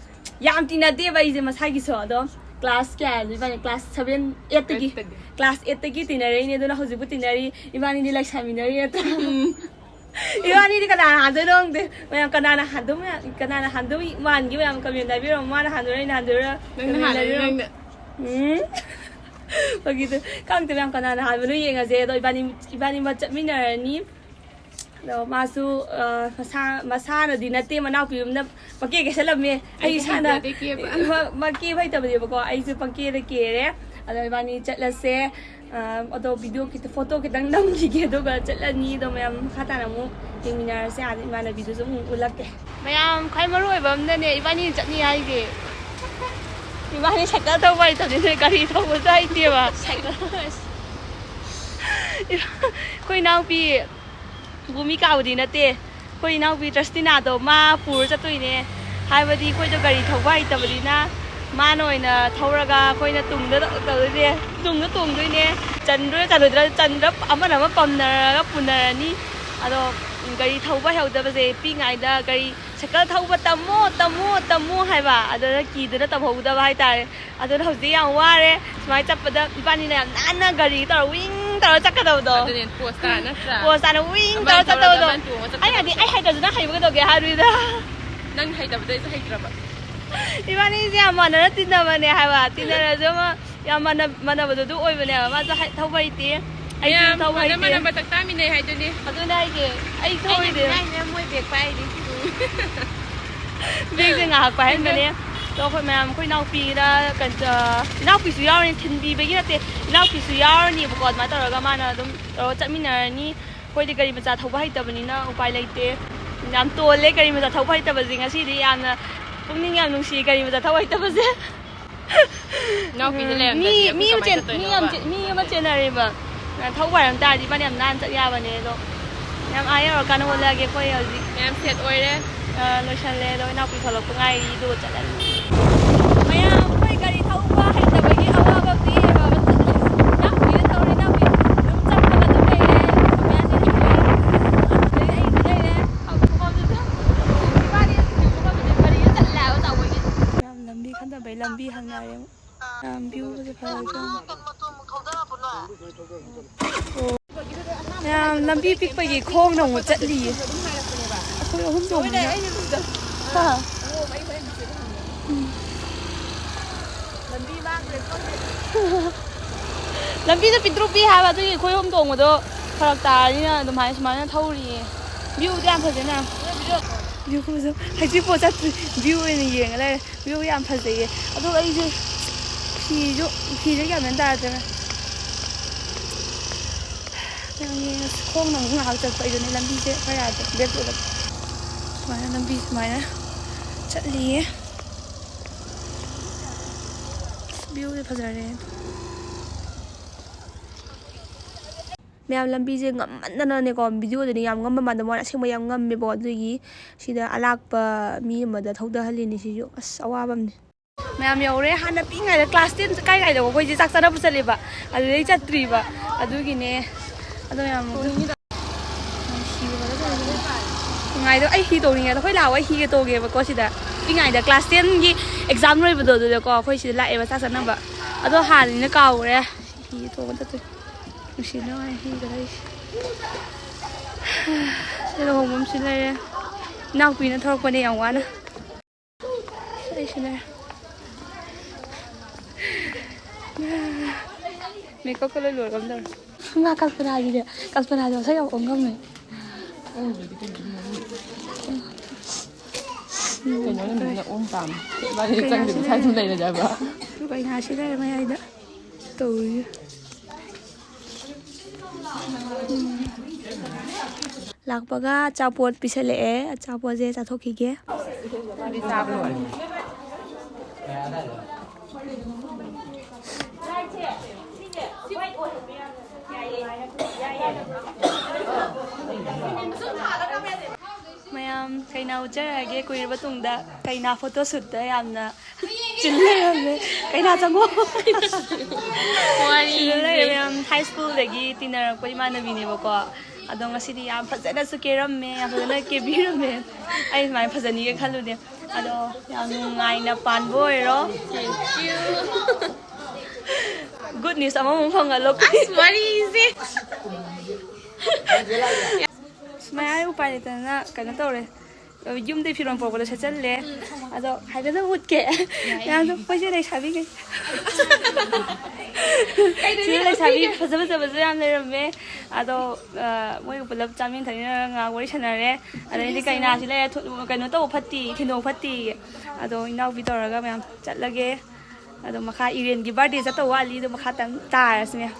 ꯌꯥꯝ ꯇꯤꯟꯅꯗꯦꯕ ꯑꯩꯁꯦ ꯃꯁꯥꯒꯤꯁꯨ꯫ ꯑꯗꯣ class ꯀꯌꯥꯗꯤ ꯏꯕꯥꯅꯤ? Class seven, eightꯇꯒꯤ꯫ Eightꯇꯒꯤ꯫ Class eightꯇꯒꯤ ꯇꯤꯟꯅꯔꯛꯏꯅꯦ, ꯑꯗꯨꯅ ꯍꯧꯖꯤꯛꯄꯨ ꯇꯤꯟꯅꯔꯤ꯫ ꯏꯕꯥꯅꯤꯗꯤ ꯂꯩꯁꯥꯃꯤꯟꯅꯔꯤ ꯅꯠꯇ꯭ꯔꯥ? ꯎꯝ꯫ ꯏꯕꯥꯅꯤꯗꯤ ꯀꯅꯥꯅ ꯍꯥꯟꯗꯣꯏꯅꯣ ꯈꯪꯗꯦ꯫ ꯃꯌꯥꯝ ꯀꯅꯥꯅ ꯍꯥꯟꯗꯧ ꯃꯌꯥꯝ, ꯀꯅꯥꯅ ꯍꯥꯟꯗꯧ ꯃꯥꯟꯒꯦ ꯃꯌꯥꯝ comment ꯍꯥꯏꯕꯤꯔꯝꯃꯣ꯫ ꯃꯥꯅ ꯍꯥꯟꯗꯣꯏꯔꯣ, ꯑꯩꯅ ꯍꯥꯟꯗꯣꯏꯔꯣ? ꯅꯪꯅ comment ꯍꯥꯟꯗꯣꯏꯔꯣ, ꯍꯥꯏꯕꯤꯔꯝꯃꯣ꯫ ꯅꯪꯅ꯫ ꯎꯝ꯫ ꯐꯥꯒꯤꯗ ꯈꯪꯗꯦ ꯃꯌꯥꯝ, ꯀꯅꯥꯅ ꯍꯥꯟꯕꯅꯣ ꯌꯦꯡꯉꯁꯦ꯫ ꯑꯗꯣ ꯏꯕꯥꯅꯤ, ꯏꯕꯥꯅꯤꯃꯛ ꯆꯠꯃꯤꯟꯅꯔꯅꯤ꯫ ꯑꯗꯣ ꯃꯥꯁꯨ, ꯑ, ꯃꯁꯥ, ꯃꯁꯥꯅꯗꯤ ꯅꯠꯇꯦ, ꯃꯅꯥꯎꯄꯤ ꯑꯃꯅ ꯄꯪꯀꯦ ꯀꯦꯁꯜꯂꯝꯃꯦ꯫ ꯑꯩ ꯑꯩꯗꯤ ꯏꯁꯥꯅ ꯍꯩꯖꯗꯦ ꯀꯦꯕ꯫ ꯃ-, ꯃ-, ꯀꯦꯕ ꯍꯩꯇꯕꯅꯦꯕꯀꯣ꯫ ꯑꯩꯁꯨ ꯄꯪꯀꯦꯗ ꯀꯦꯔꯦ꯫ ꯑꯗꯣ ꯏꯕꯥꯅꯤ ꯆꯠꯂꯁꯦ꯫ ꯑ, ꯑꯗꯣ video ꯈꯤꯇ, photo ꯈꯤꯇꯪ ꯅꯝꯈꯤꯒꯦ, ꯑꯗꯨꯒ ꯆꯠꯂꯅꯤ꯫ ꯑꯗꯣ ꯃꯌꯥꯝ ꯃꯈꯥ ꯇꯥꯅ ꯑꯃꯨꯛ ꯌꯦꯡꯃꯤꯟꯅꯔꯁꯦ꯫ ꯑꯥꯗ ꯏꯃꯥꯟꯅꯕꯤꯗꯨꯁꯨ ꯑꯃꯨꯛ ꯎꯠꯂꯛꯀꯦ꯫ ꯃꯌꯥꯝ, ꯈ꯭ꯋꯥꯏ ꯃꯔꯨ ꯑꯣꯏꯕ ꯑꯃꯅꯅꯦ, ꯏꯕꯥꯅꯤ ꯆꯠꯅꯤ ꯍꯥꯏꯁꯦ꯫ ꯏꯕꯥꯅꯤ cycle ꯊꯧꯕ ꯍꯩꯇꯕꯅꯤꯅ ꯒꯥꯔꯤ ꯊꯧꯕꯁꯨ ꯍꯩꯇꯦꯕ꯫ Cycle꯫ ꯑꯩꯈꯣꯏ ꯏꯅꯥꯎꯄꯤ ꯚꯨꯃꯤꯀꯥꯕꯨꯗꯤ ꯅꯠꯇꯦ, ꯑꯩꯈꯣꯏ ꯏꯅꯥꯎꯄꯤ ꯇ꯭ꯔꯁꯇꯤꯅꯥꯗꯣ ꯃꯥ ꯄꯨꯔ ꯆꯠꯇꯣꯏꯅꯦ꯫ ꯍꯥꯏꯕꯗꯤ ꯑꯩꯈꯣꯏꯗꯣ ꯒꯥꯔꯤ ꯊꯧꯕ ꯍꯩꯇꯕꯅꯤꯅ ꯃꯥꯅ ꯑꯣꯏꯅ ꯊꯧꯔꯒ ꯑꯩꯈꯣꯏꯅ ꯇꯨꯡꯗ ꯇꯧꯗꯣꯏꯅꯦ, ꯇꯨꯡꯗ ꯇꯣꯡꯗꯣꯏꯅꯦ꯫ ꯆꯟꯗ꯭ꯔꯥ ꯆꯜꯂꯣꯏꯗ꯭ꯔꯥ, ꯆꯟꯗ꯭ꯔꯥ ꯑꯃꯅ ꯑꯃ ꯄꯝꯅꯔꯒ ꯄꯨꯅꯔꯅꯤ꯫ ꯑꯗꯣ ꯒꯥꯔꯤ ꯊꯧꯕ ꯍꯩꯍꯧꯗꯕꯁꯦ ꯄꯤꯛꯏꯉꯩꯗ ꯒꯥꯔꯤ ꯁꯥꯏꯀꯜ ꯊꯧꯕ ꯇꯝꯃꯣ, ꯇꯝꯃꯣ, ꯇꯝꯃꯣ ꯍꯥꯏꯕ, ꯑꯗꯨꯅ ꯀꯤꯗꯅ ꯇꯝꯍꯧꯗꯕ ꯍꯥꯏꯇꯥꯔꯦ꯫ ꯑꯗꯨꯅ ꯍꯧꯖꯤꯛ ꯌꯥꯝ ꯋꯥꯔꯦ꯫ ꯁꯨꯃꯥꯏꯅ ꯆꯠꯄꯗ ꯏꯕꯥꯅꯤꯅ ꯌꯥꯝ ꯅꯥꯟꯅ ꯒꯥꯔꯤ ꯇꯧꯔ ꯋꯤꯡ ꯇꯧꯔ ꯆꯠꯀꯗꯕꯗꯣ꯫ ꯑꯗꯨꯅꯦ, ꯄꯣꯁ ꯇꯥ ꯅꯠꯇ꯭ꯔꯥ? ꯄꯣꯁ ꯇꯥꯅ ꯋꯤꯡ ꯑꯃꯥꯏꯅ ꯇꯧꯔ ꯇꯧꯔꯒ ꯆꯠꯇꯕꯗꯣ꯫ ꯑꯃꯥꯏꯅ ꯇꯣꯡꯉ ꯑꯩ ꯍꯥꯏꯗꯤ, ꯆꯠꯀꯗꯕꯁꯦ꯫ ꯑꯩ ꯍꯩꯇ꯭ꯔꯁꯨ ꯅꯪ ꯍꯩꯕ ꯀꯩꯗꯧꯒꯦ ꯍꯥꯏꯕꯅꯤꯗ꯫ ꯅꯪ ꯍꯩꯇꯕꯗꯩꯁꯨ ꯍꯩꯇ꯭ꯔꯕ? ꯏꯕꯥꯅꯤꯁꯦ ꯌꯥꯝ ꯃꯥꯟꯅꯅ ꯇꯤꯟꯅꯕꯅꯦ ꯍꯥꯏꯕ꯫ ꯇꯤꯟꯅꯔꯁꯨ ꯑꯃ ꯌꯥꯝ ꯃꯥꯟꯅ-, ꯃꯥꯟꯅꯕꯗꯣ ꯑꯗꯨ ꯑꯣꯏꯕꯅꯦꯕ꯫ ꯃꯥꯁꯨ ꯍꯩ-, ꯊꯧꯕ ꯍꯩꯇꯦ, ꯑꯩꯁꯨ ꯃꯌꯥꯝ ꯊꯧꯕ ꯃꯥꯟꯅ ꯍꯩꯇꯦ꯫ ꯃꯥꯟꯅꯕ ꯆꯥꯛ ꯆꯥꯃꯤꯟꯅꯩ ꯍꯥꯏꯗꯨꯅꯤ꯫ ꯑꯗꯨꯅꯦ ꯍꯥꯏꯁꯦ, ꯑꯩ ꯑꯩꯅ ꯊꯧꯔꯤꯗꯦ꯫ ꯍꯥꯏꯁꯤꯅ ꯃꯣꯏ ꯕꯦꯛ ꯄꯥꯏꯔꯤ꯫ ꯕꯦꯒꯁꯦ ꯉꯥꯏꯍꯥꯛ ꯄꯥꯏꯍꯟꯕꯅꯦ꯫ ꯑꯗꯣ ꯑꯩꯈꯣꯏ ꯃꯌꯥꯝ, ꯑꯩꯈꯣꯏ ꯏꯅꯥꯎꯄꯤꯒ ꯀꯩꯅꯣ, ꯏꯅꯥꯎꯄꯤꯁꯨ ꯌꯥꯎꯔꯅꯤ, ꯊꯤꯟꯕꯤꯕꯒꯤ ꯅꯠꯇꯦ, ꯏꯅꯥꯎꯄꯤꯁꯨ ꯌꯥꯎꯔꯅꯤꯕꯀꯣ꯫ ꯑꯗꯨꯃꯥꯏꯅ ꯇꯧꯔꯒ ꯃꯥꯅ ꯑꯗꯨꯝ ꯇꯧꯔꯒ ꯆꯠꯃꯤꯟꯅꯔꯅꯤ꯫ ꯑꯩꯈꯣꯏꯗꯤ ꯒꯥꯔꯤ ꯃꯆꯥ ꯊꯧꯕ ꯍꯩꯇꯕꯅꯤꯅ ꯎꯄꯥꯏ ꯂꯩꯇꯦ꯫ ꯌꯥꯝ ꯇꯣꯜꯂꯦ ꯒꯥꯔꯤ ꯃꯆꯥ ꯊꯧꯕ ꯍꯩꯇꯕꯁꯦ꯫ ꯉꯁꯤꯗꯤ ꯌꯥꯝꯅ ꯄꯨꯛꯅꯤꯡ ꯌꯥꯝ ꯅꯨꯡꯁꯤꯌꯦ ꯒꯥꯔꯤ ꯃꯆꯥ ꯊꯧꯕ ꯍꯩꯇꯕꯁꯦ꯫ ꯏꯅꯥꯎꯄꯤꯗ ꯎꯝ, ꯂꯩꯔꯝꯗ꯭ꯔꯗꯤ ꯃꯤ, ꯑꯩꯈꯣꯏ ꯃꯤ ꯑꯃ ꯀꯃꯥꯏꯅ ꯆꯦꯟ-, ꯃꯤ ꯑꯃ ꯆꯠꯇꯣꯏꯅꯣꯕ? ꯆꯦ-, ꯃꯤ ꯑꯃ ꯆꯦꯟꯅꯔꯦꯕ꯫ ꯊꯧꯕ ꯍꯩꯔꯝ ꯇꯥꯔꯗꯤ ꯏꯕꯥꯅꯤ ꯌꯥꯝ ꯅꯥꯟꯅ ꯆꯠ ꯌꯥꯕꯅꯦ꯫ ꯑꯗꯣ ꯌꯥꯝ ꯑꯥ ꯌꯧꯔꯀꯥꯟꯗ ꯑꯣꯜꯂꯛꯑꯒꯦ ꯑꯩꯈꯣꯏ ꯍꯧꯖꯤꯛ꯫ ꯃꯌꯥꯝ ꯁꯦꯠ ꯑꯣꯏꯔꯦ꯫ ꯑ, ꯂꯣꯏꯁꯜꯂꯦ꯫ ꯑꯗꯣ ꯏꯅꯥꯎꯄꯤ ꯊꯣꯛꯂꯛꯄ ꯉꯥꯏꯔꯤ, ꯑꯗꯨꯒ ꯆꯠꯂꯅꯤ꯫ ꯃꯌꯥꯝ ꯑꯩꯈꯣꯏ ꯒꯥꯔꯤ ꯊꯧꯕ ꯍꯩꯇꯕꯒꯤ ꯑꯋꯥꯕ ꯄꯤꯌꯦꯕ꯫ ꯏꯅꯥꯎꯄꯤꯅ ꯊꯧꯔꯦ, ꯏꯅꯥꯎꯄꯤ ꯑꯗꯨꯝ ꯆꯠꯄꯒ ꯑꯗꯨꯝ ꯂꯩꯔꯦ꯫ ꯃꯌꯥꯝꯁꯦ ꯂꯩꯔꯦ꯫ ꯑꯗꯨꯗꯩ ꯑꯩꯁꯨ ꯂꯩꯔꯦ꯫ ꯏꯕꯥꯅꯤ ꯍꯧꯖꯤꯛ ꯃꯐꯝꯁꯤꯗ ꯒꯥꯔꯤꯒ ꯆꯠꯂꯦ ꯍꯥꯏꯕ ꯆꯥꯎꯕꯒꯤ꯫ ꯌꯥꯝ ꯂꯝꯕꯤ ꯈꯟꯗꯕꯩ ꯂꯝꯕꯤ ꯍꯪꯅꯔꯦ꯫ ꯌꯥꯝ ꯚ꯭ꯌꯨꯒꯁꯦ ꯐꯖꯗ꯭ꯔꯣ? ꯌꯥꯝ ꯂꯝꯕꯤ ꯄꯤꯛꯄꯒꯤ ꯈꯣꯡꯅ ꯑꯃꯨꯛ ꯆꯠꯂꯤꯌꯦ꯫ ꯑꯩꯈꯣꯏ ꯑꯍꯨꯝ ꯇꯣꯡꯕꯅ꯫ ꯍꯥ? ꯎꯝ꯫ ꯂꯝꯕꯤꯗ ꯄꯤꯛꯇ꯭ꯔꯨ ꯄꯤꯛ ꯍꯥꯏꯕ, ꯑꯗꯨꯒꯤ ꯑꯩꯈꯣꯏ ꯑꯍꯨꯝ ꯇꯣꯡꯕꯗꯣ ꯐꯔꯛ ꯇꯥꯔꯅꯤꯅ ꯑꯗꯨꯃꯥꯏꯅ ꯁꯨꯃꯥꯏꯅ ꯊꯧꯔꯤꯌꯦ꯫ ꯚ꯭ꯌꯨꯗꯤ ꯌꯥꯝ ꯐꯖꯩꯅ꯫ ꯚ꯭ꯌꯨ ꯈꯨꯐꯖ-, ꯍꯩꯖꯤꯡꯄꯣꯠ ꯆꯠꯇ꯭ꯔꯤ, ꯚ꯭ꯌꯨ ꯑꯣꯏꯅ ꯌꯦꯡꯉ ꯂꯩꯔꯦ꯫ ꯚ꯭ꯌꯨ ꯌꯥꯝ ꯐꯖꯩꯌꯦ꯫ ꯑꯗꯨꯒ ꯑꯩꯁꯦ ꯐꯤꯁꯨ, ꯐꯤꯁꯦ ꯒ꯭ꯌꯥꯟ ꯃꯦꯟ ꯇꯥꯗ꯭ꯔꯦ꯫ ꯌꯥꯝ ꯌꯦꯡꯉꯁꯤ꯫ ꯈꯣꯡꯅ ꯑꯃꯨꯛ ꯉꯥꯏꯍꯥꯛ ꯆꯠꯄ ꯑꯩꯗꯨꯅꯦ, ꯂꯝꯕꯤꯁꯦ ꯈꯔ ꯌꯥꯗ꯭ꯔꯦ꯫ ꯕꯦꯛ ꯄꯨꯂꯞ ꯁꯨꯃꯥꯏꯅ ꯂꯝꯕꯤ ꯁꯨꯃꯥꯏꯅ ꯆꯠꯂꯤꯌꯦ꯫ ꯚ꯭ꯌꯨꯁꯦ ꯐꯖꯔꯦ꯫ ꯃꯌꯥꯝ ꯂꯝꯕꯤꯁꯦ ꯉꯝꯃꯟꯗꯅꯅꯦꯀꯣ, ꯚꯤꯗꯤꯑꯣꯗꯗꯤ ꯌꯥꯝ ꯉꯝꯕ ꯃꯥꯟꯗ ꯃꯥꯅ ꯑꯁꯦꯡꯕ ꯌꯥꯝ ꯉꯝꯃꯦꯕꯣ꯫ ꯑꯗꯨꯒꯤ ꯁꯤꯗ ꯑꯂꯥꯛꯄ ꯃꯤ ꯑꯃꯗ ꯊꯧꯗꯍꯜꯂꯤꯅꯤ ꯁꯤꯁꯨ꯫ ꯑꯁ, ꯑꯋꯥꯕ ꯑꯃꯅꯤ꯫ ꯃꯌꯥꯝ ꯌꯧꯔꯦ꯫ ꯍꯥꯟꯅ ꯄꯤꯛꯏꯉꯩꯗ ꯀ꯭ꯂꯥꯁ ꯇꯦꯟ ꯀꯥꯏ ꯀꯥꯏꯗꯀꯣ ꯑꯩꯈꯣꯏꯁꯦ ꯆꯥꯛ ꯆꯥꯅꯕ ꯆꯠꯂꯦꯕ꯫ ꯑꯗꯨꯗꯩ ꯆꯠꯇ꯭ꯔꯤꯕ꯫ ꯑꯗꯨꯒꯤꯅꯦ꯫ ꯑꯗꯣ ꯌꯥꯝ ꯅꯨꯡꯉꯥꯏꯗꯣ꯫ ꯑꯩ ꯍꯤ ꯇꯣꯡꯅꯤꯡꯉꯦ꯫ ꯑꯩꯈꯣꯏ ꯂꯥꯛꯑꯣ ꯑꯩ ꯍꯤꯒ ꯇꯣꯡꯒꯦꯕꯀꯣ ꯁꯤꯗ꯫ ꯄꯤꯛꯏꯉꯩꯗ ꯀ꯭ꯂꯥꯁ ꯇꯦꯟꯒꯤ ꯑꯦꯛꯖꯥꯝ ꯂꯣꯏꯕꯗꯣ ꯑꯗꯨꯗꯀꯣ ꯑꯩꯈꯣꯏ ꯁꯤꯗ ꯂꯥꯛꯑꯦꯕ ꯆꯥꯛ ꯆꯥꯅꯕ꯫ ꯑꯗꯣ ꯍꯥꯟꯅꯅꯤꯅ ꯀꯥꯎꯈ꯭ꯔꯦ꯫ ꯍꯤ ꯇꯣꯡꯉ ꯆꯠꯇꯣꯏ꯫ ꯅꯨꯡꯁꯤꯅ ꯍꯤꯒ ꯂꯩꯁꯦ꯫ ꯁꯤ ꯂꯨꯍꯣꯡꯕ ꯑꯃꯁꯨ ꯂꯩꯔꯦ꯫ ꯏꯅꯥꯎꯄꯤꯅ ꯊꯧꯔꯛꯄꯅꯦ ꯌꯥꯝ ꯋꯥꯅ꯫ ꯑꯩꯁꯨꯅꯦ꯫ ꯃꯦꯀꯞꯀ ꯂꯣꯏ ꯂꯣꯏꯔꯒꯨꯝ ꯇꯧꯔꯦ꯫ ꯉꯥ ꯀꯜꯄꯅꯥꯒꯤꯅꯦ꯫ ꯀꯜꯄꯅꯥꯗꯤ ꯃꯁꯛ ꯌꯥꯝ ꯑꯣꯟꯉꯝꯃꯦ꯫ ꯀꯩꯅꯣ ꯅꯨꯃꯤꯠꯅ ꯑꯣꯟ ꯇꯥꯝ꯫ ꯏꯕꯥꯅꯤ ꯆꯪꯗꯕꯤ ꯁ꯭ꯋꯥꯏ ꯁꯨꯝ ꯂꯩꯔꯁꯦ ꯍꯥꯏꯕ꯫ ꯀꯩꯅꯥꯁꯤ ꯂꯩꯔꯦ ꯃꯌꯥꯏꯗ꯫ ꯇꯧꯔꯤ꯫ ꯂꯥꯛꯄꯒ ꯑꯆꯥꯄꯣꯠ ꯄꯤꯁꯜꯂꯛꯑꯦ꯫ ꯑꯆꯥꯄꯣꯠꯁꯦ ꯆꯥꯊꯣꯛꯈꯤꯒꯦ꯫ ꯃꯌꯥꯝ ꯀꯩꯅꯥ ꯎꯠꯆꯔꯛꯑꯒꯦ꯫ ꯀꯨꯏꯔꯕ ꯇꯨꯡꯗ ꯀꯩꯅꯥ ꯐꯣꯇꯣ ꯁꯨꯠꯇ ꯌꯥꯝꯅ ꯆꯤꯜ ꯂꯩꯔꯝꯃꯦ꯫ ꯀꯩꯅꯥ ꯆꯪꯉꯣ꯫ ꯋꯥꯔꯤꯁꯦ꯫ ꯁꯤꯗ ꯂꯩꯔꯦ ꯃꯌꯥꯝ꯫ ꯍꯥꯏ ꯁ꯭ꯀꯨꯜꯗꯒꯤ ꯇꯤꯟꯅꯔꯛꯄ ꯏꯃꯥꯟꯅꯕꯤꯅꯦꯕꯀꯣ꯫ ꯑꯗꯣ ꯉꯁꯤꯗꯤ ꯌꯥꯝ ꯐꯖꯅꯁꯨ ꯀꯦꯔꯝꯃꯦ, ꯌꯥꯝ ꯐꯖꯅ ꯀꯦꯕꯤꯔꯝꯃꯦ꯫ ꯑꯩ ꯁꯨꯃꯥꯏꯅ ꯐꯖꯅꯤꯒ ꯈꯜꯂꯨꯗꯦ꯫ ꯑꯗꯣ ꯌꯥꯝ ꯅꯨꯡꯉꯥꯏꯅ ꯄꯥꯟꯕ ꯑꯣꯏꯔꯣ꯫ Thank you. ꯒꯨꯗ ꯅ꯭ꯌꯨꯁ ꯑꯃꯃꯨꯛ ꯐꯪꯍꯜꯂꯣ꯫ ꯑꯁ, ꯋꯥꯔꯤꯁꯦ꯫ ꯁꯨꯃꯥꯏꯅ ꯑꯩ ꯎꯄꯥꯏ ꯂꯩꯇꯗꯅ ꯀꯩꯅꯣ ꯇꯧꯔꯦ꯫ ꯌꯨꯝꯗꯩ ꯐꯤꯔꯣꯜ ꯄꯨꯔꯛꯄꯗꯣ ꯁꯦꯠꯆꯜꯂꯦ꯫ ꯑꯗꯣ ꯍꯥꯏꯐꯦꯠꯇꯪ ꯎꯠꯀꯦ꯫ ꯃꯌꯥꯝꯗꯣ ꯑꯩꯈꯣꯏꯁꯦ ꯂꯩꯁꯥꯕꯤꯈꯩ꯫ ꯁꯤꯗ ꯂꯩꯁꯥꯕꯤ ꯐꯖ ꯐꯖꯕꯁꯨ ꯌꯥꯝ ꯂꯩꯔꯝꯃꯦ꯫ ꯑꯗꯣ, ꯑ, ꯃꯣꯏꯒ ꯄꯨꯂꯞ ꯆꯥꯃꯤꯟ ꯊꯛꯃꯤꯟꯅꯔꯒ ꯉꯥꯏꯍꯥꯛ ꯋꯥꯔꯤ ꯁꯥꯟꯅꯔꯦ꯫ ꯑꯗꯩꯗꯤ ꯀꯩꯅꯥꯁꯤ ꯂꯩꯔꯦ, ꯊꯨ-, ꯀꯩꯅꯣ ꯇꯧꯕ ꯐꯠꯇꯦ, ꯊꯤꯟꯗꯣꯛ ꯐꯠꯇꯦ꯫ ꯑꯗꯣ ꯏꯅꯥꯎꯄꯤ ꯇꯧꯔꯒ ꯃꯌꯥꯝ ꯆꯠꯂꯒꯦ꯫ ꯑꯗꯣ ꯃꯈꯥ ꯏꯔꯦꯟꯒꯤ ꯕꯥꯔꯗꯦ ꯆꯠꯇꯧ ꯋꯥꯠꯂꯤ꯫ ꯑꯗꯣ ꯃꯈꯥ ꯇꯪ ꯇꯥꯔꯁꯤ ꯃꯌꯥꯝ꯫